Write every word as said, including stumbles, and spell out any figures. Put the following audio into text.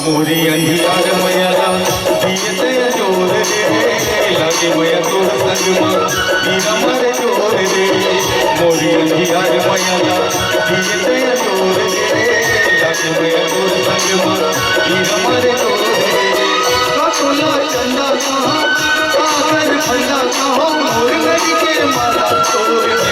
मोरी अंधियार मया ला दिए ते जोर दे, लागे मया तोर संग मा हीरा मारे जोर दे। मोरी अंधियार मया ला दिए ते जोर दे, लागे मया तोर संग मा हीरा मारे जोर दे। का तोला चंदा कहाँ, का कर फंदा कहाँ, मोर गड़ी के माला तोर दे।